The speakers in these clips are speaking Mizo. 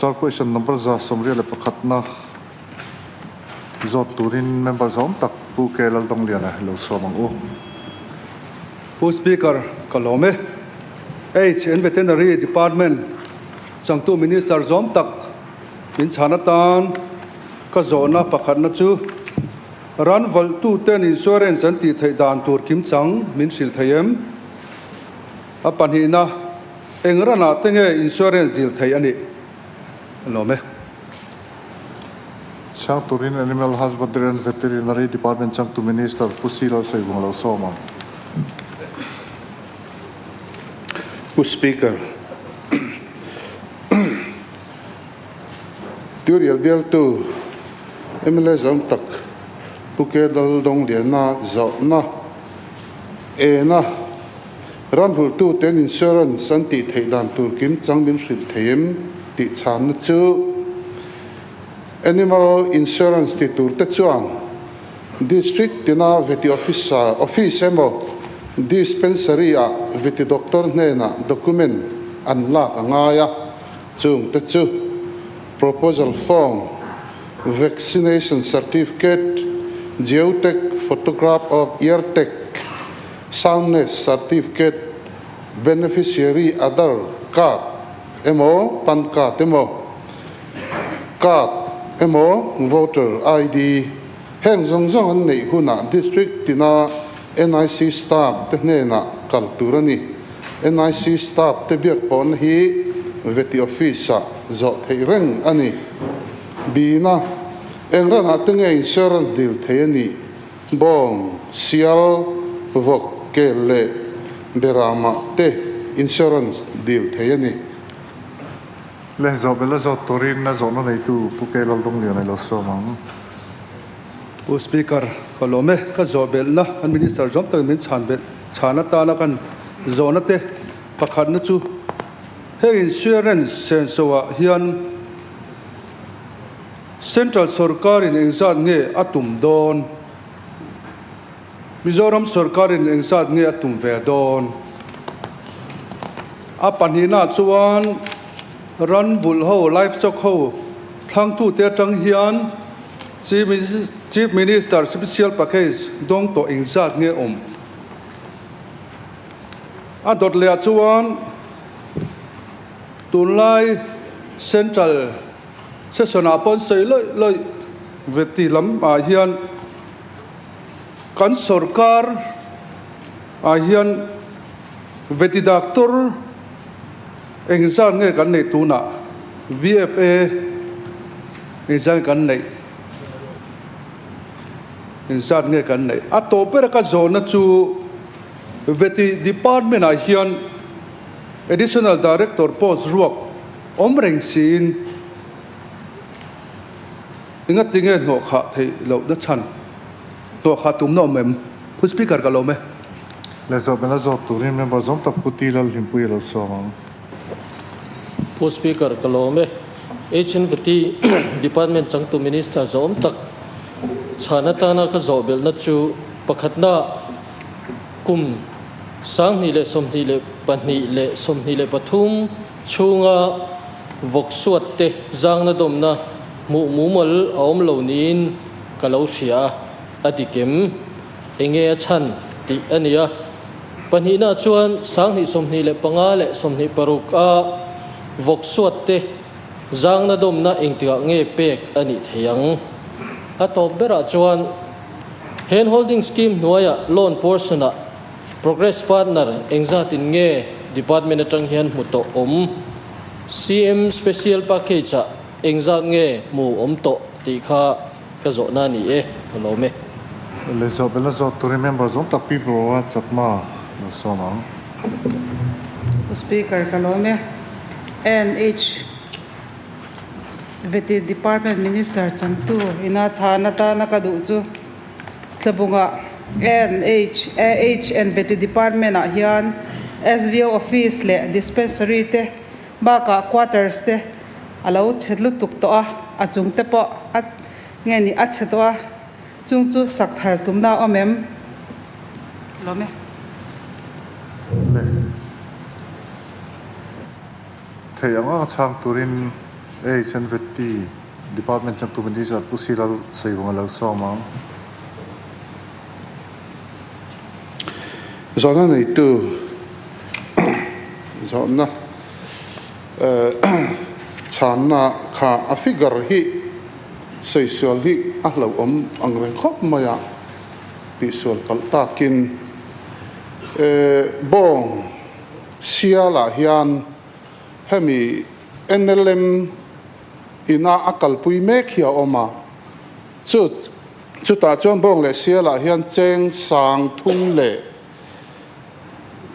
Star question number 121 na zawt turin member zawm tak Pu K Laldawngliana lo sawm ang u. Pu Speaker, ka lawm e. H and Veterinary Department changtu Minister zawm tak min chhan atan ka zawhna pakhatna chu ran valhtuten insurance an tih theih dan tur kimchang min hrilh thei em? A pahnihna, eng ranah te nge insurance dil thei a nih? A lawm e. Chhang turin Animal Husbandry and Veterinary Department changtu Minister Pu Si Lalsawivung lo sawm ang. Pu Speaker, Tuirial bialtu mla zawng tak Pu K Laldawngliana zawhna ena ramhulhtuten insurance an tih theih dan tur kimchang min hrilh thei em tih chhanna chu Animal Insurance ti tur te chuan District tina veti officer office emaw dispensary ah veti doctor hnenah document an lak a ngai a, chung te chu proposal form, vaccination certificate, geotag photograph of ear tag, soundness certificate, beneficiary Aadhaar card emaw pan card emaw, card emaw voter ID. Heng zawng zawng an neih hunah District tina NIC staff te hnenah kal tur a ni. NIC staff te biak pawhna hi Veti Office-ah zawh theih reng a ni. Bina, eng ranah te nge insurance dil thei a nih? Bawng, sial, vawk, kel leh beramah te insurance dil thei a ni. Le zawh bel a zawt turin a zawhna neitu Pu K Laldawngliana lo sawm ang. Pu Speaker, ka lawm e. Ka zawh belhna kan Minister zawm takin min chhan belh chhan atana kan zawhna te pakhatna chu heng insurance senso ah hian Central sawrkarin engzat nge a tum dawn? Mizoram sawrkarin engzat nge a tum ve dawn? A pahnihnaah chuan ran vulh ho, livestock ho thlangtute atang hian Chief Minister Special Package dawng tawh engzat nge awm? A dawt lehah chuan tunlai Central Session-ah pawh an sawi lawih lawih ve tih lamah hian Kan sorkar ah hian veti doctor engzat nge kan neih tunah VFA engzat nge kan neih engzat nge kan neih a tawp ber a ka zawhna chu veti department ah hian additional director post ruak awm reng siin Engati nge hnawhkhah theih loh na chhan? Hnawhkhah tumna awm em? Pu Speaker ka lawm e. Leh zawh bela zawt turin member zawng tak Pu Ti Lalhlimpui a lo sawm ang. Pu Speaker ka lawm e. HNVT Department changtu Minister zawm tak chhan atana ka zawh belhna chu pakhatna kum 2022 leh 23 chhunga vawk suat te zangna dawmna hmuh mumal a awm lo niin ka lo hria a, a dik em? Enge a chhan tih a ni a. Pahnihna chuan 2025 leh 26 a vawk suat te zangna dawmna engtikah nge pek a nih thei ang? A tawp berah chuan Hand Holding Scheme hnuaiah loan portion ah Progress Partner engzatin nge Department atang hian hmu tawh awm? CM Special Package ah engzat nge hmu awm tawh tih kha ka zawhna a ni e, ka lawm e. Leh zawh bela zawt turin member zawng tak Pi Bro-a chakma lo sawm ang. Pu Speaker ka lawm e. NH Veti Department Minister changtu ina chhan atana ka duh chu. Tlabungah NH, AH and Vety Department ah hian SVO Office leh Dispensary te bakah Quarters te a lo chhe lutuk tawh a, a chung te pawh a nge ni a chhe tawh a, chung chu sak thar tumna a awm em? Lawm e. Le. Thei anga chhang turin. HNVT Department changtu Minister Pu C Lalsaivunga Lalsawm ang. Zawhna neitu zawhna chhanna kha a figure hi saisual hi a hlauhawm ang reng khawp mai a tihsual palh takin bawng sialah hian hemi NLM ina a kalpui mek hi a awm a, chu chutah chuan bawng leh sialah hian cheng sang thum leh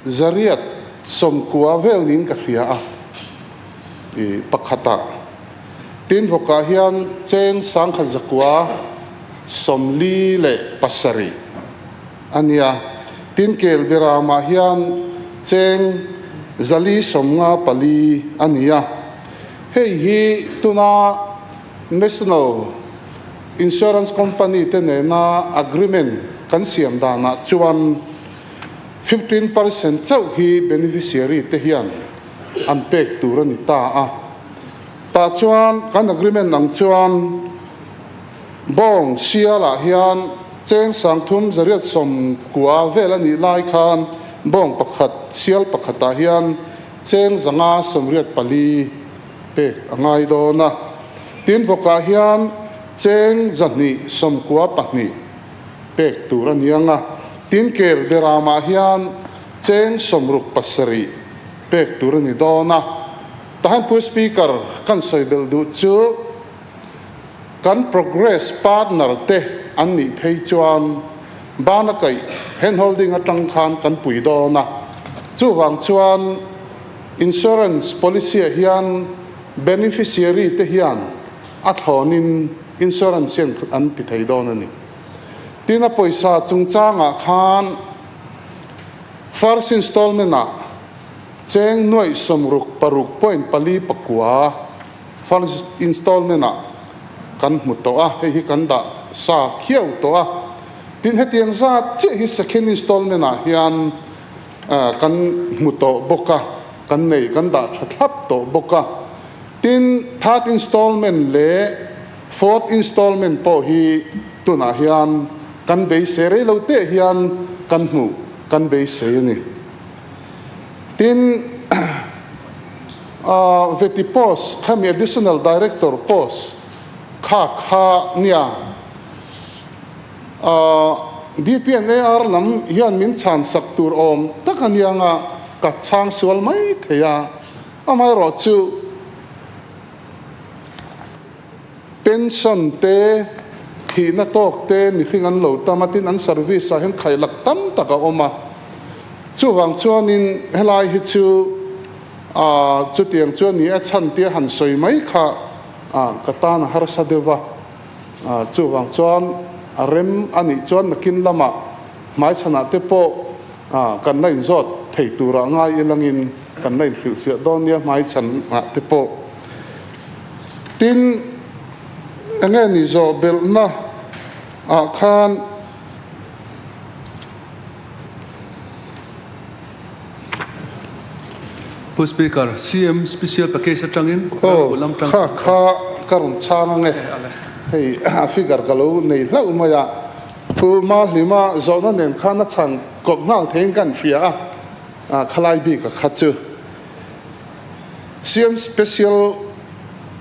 zariat sawmkua vel niin ka hria a, i pakhatah tin vawkah hian cheng sangkhat zakua sawmli leh pasarih a nia. Tin kel beramah hian cheng zali sawmnga pali a ni a. Hei hi tuna National Insurance Company te nena agreement kan siam danah chuan 15% chauh hi beneficiary te hian an pek tur a ni ta a. Tah chuan kan agreement ang chuan Bawng sialah hian cheng sangthum zariat sawmkua vel a nih lai khan bawng pakhat sial pakhatah hian cheng zanga sawmriat pali pek a ngai dawn a. Tin vawkah hian cheng zahnih sawmkua pahnih pek tur a ni ang a. Tin kel beramah hian cheng sawmruk pasarih pek tur a ni dawn a. Tahan Pu Speaker kan sawi belh duh chu Kan progress partner te an nih phei chuan bana kaih hand holding atang khan kan pui dawn a. Chuvang chuan insurance policy ah hian beneficiary te hian a thlawnin insurance hian an ti thei dawn a ni. Tin a pawisa chungchangah khan first installment ah cheng nuaih sawmruk paruk point pali pakua, First installment ah kan hmu tawh a, hei hi kan dah sa khiau tawh a. Tin hetiang zat chiah hi second installment ah hian kan hmu tawh bawk a, kan nei kan dah tha thlap tawh bawk a. Tin third installment leh fourth installment pawh hi tunah hian kan beisei rei lo teh hian kan hmuh kan beisei a ni. Tin Veti post khami additional director post kha kha nia. DPNAR lam hian min chhan sak tur awm tak a nia nga ka chhang sual mai thei a, amaherawhchu pension te thihna tawk te mihring an lo tam a, tin an service ah hian khailak tam tak a awm a, chuvang chuanin helai hi chu ah chutiang chuan ni a chhan tia han sawi mai kha ah ka tan a harsa deuh va, ah chuvang chuan a rem a nih chuan nakin lamah hmaichhanah te pawh ah kan la inzawt thei turah ngai ilangin kan la inhrilhfiah dawn nia hmaichhanah te pawh. Tin, enge ni zawh belhna ah khan Pu Speaker, CM Special Package atangin Aw, kha kha ka rawn chhang ange. Hei figure ka lo nei hlauh mai a. Pu Mahlima zawhna nen khan a chhan kawp nghal theiin ka inhria a, khalai bik a kha chu. CM Special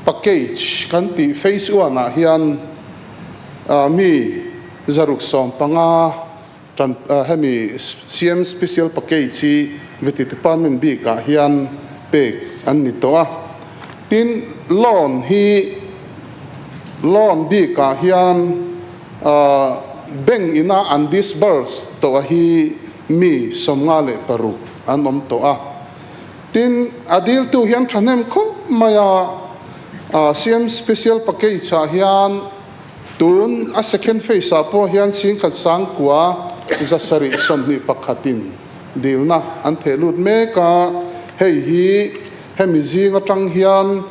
Package kan tih Phase one ah hian mi zaruk 15 tan hemi CM Special Package hi Vety Department bik ah hian pek an ni tawh a. Tin, loan hi loan bik ah hian bank ina an disburse tawh hi mi 56 an awm tawh a. Tin, a diltu hian thahnem khawp mai a, CM Special Package ah hian tun a second phase ah pawh hian singkhat sangkua zasarih sawmhnih pakhatin dilna an theh lut mek a, hei hi hemi zing atang hian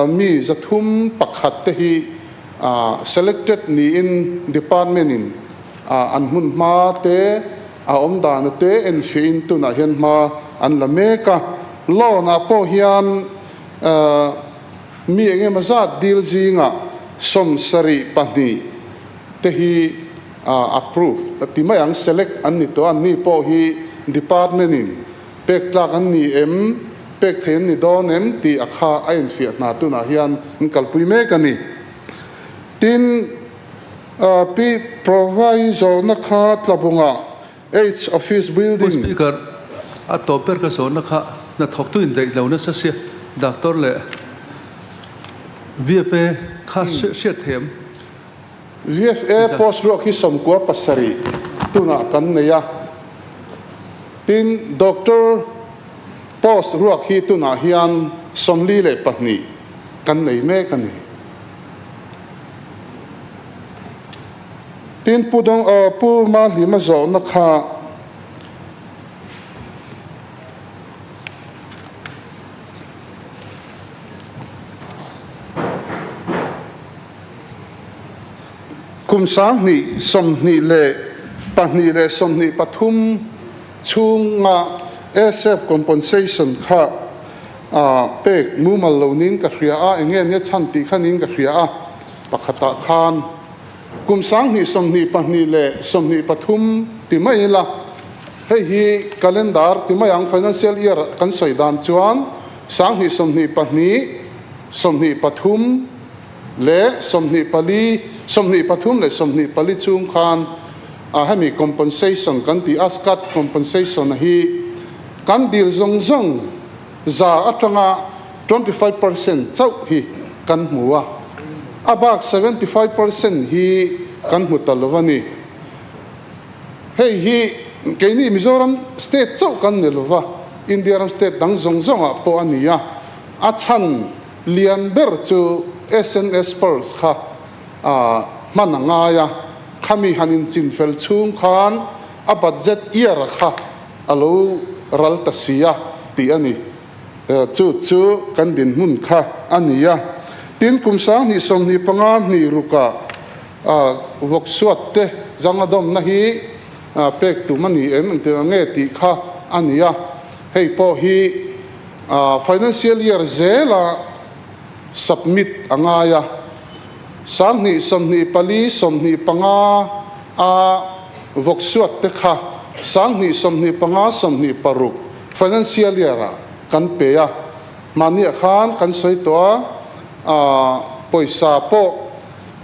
mi zathum pakhat te hi selected niin department in an hmun hma te A awm dana te enfiahin tunah hian hma an la mek a. Loan ah pawh hian Mi engemaw zat dil zingah 72 te hi approve ti mai ang, select an ni tawh a, anni pawh hi department in pek tlak an ni em, pek thei an ni dawn em tih a kha a infiah hna tunah hian an kalpui mek a ni. Tin, Pi Provai zawhna kha Tlabungah H Office Pu Building. Speaker, a tawp ber ka zawhna kha hnathawktu indaih lo nasa sia, Doctor leh VFA kha hriat thei em? VFA post ruak hi 97 tunah kan nei a, tin Doctor post ruak hi tunah hian 42 kan nei mek a ni. Tin Pu Dawng Pu Mahlima zawhna kha Kum 2022 leh 23 chhunga ASAP compensation kha pek mumal lo niin ka hria a, eng nge nia chhan tih kha niin ka hria a, pakhatah khan kum 2022 leh 23 ti mai ila, hei hi calendar ti mai ang, financial year kan sawi dan chuan 2022, 23 leh 24, 23 leh 24 chhung khan a hemi compensation kan tih a, SCAT compensation hi kan dil zawng zawng za atanga 25% chauh hi kan hmu a, a bak 75% hi kan hmu ta lo a ni. Hei hi keini Mizoram state chauh kan ni lova, India ram state dang zawng zawngah pawh a ni a, a chhan lian ber chu SNS Pulse kha hman a ngai a, khami han inchinfel chhung khan a budget year kha a lo ral ta si a tih a ni. Chu chu kan dinhmun kha a ni a. Tin, kum 2025 hnih rukah vawk suat te zanga dawmna hi pek tum a ni em engtin ang nge tih kha a ni a. Hei pawh hi financial year zela submit a ngai a, 2024, 25 a vawk suat te kha 2025, 26 financial year ah kan pe a, mahniah khan kan sawi tawh a, pawisa pawh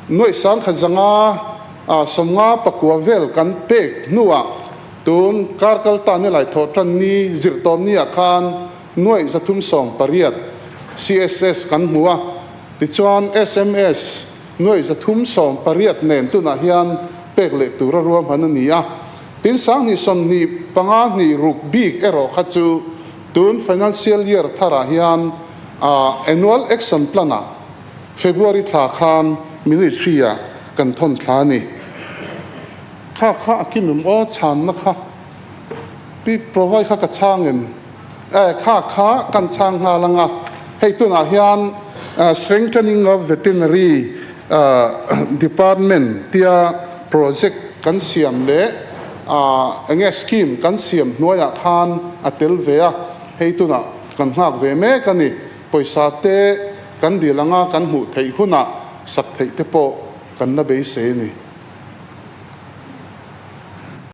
nuaih 15 59 vel kan pek hnuah tun kar kal ta ni lai thawh tan ni zirtawm ni ah khan nuaih 318 CSS kan hmu a, tichuan SMS nuaih 318 nen tunah hian pek leh tura ruahman a ni a. Tin 2025 hnih ruk bik erawh kha chu tun financial year tharah hian annual action plan ah February thla khan ministry ah kan thawn thla a ni. Kha kha a kim em aw chhanna kha pi provide kha ka chhang em? E kha kha kan chhang nghal anga hei tunah hian strengthening of veterinary department tia project kan siam leh enge scheme kan siam hnuaiah khan a tel ve a, hei tunah kan nghak ve mek a ni. Pawisa te kan dil anga kan hmuh theih hunah sak theih te pawh kan la beisei a ni.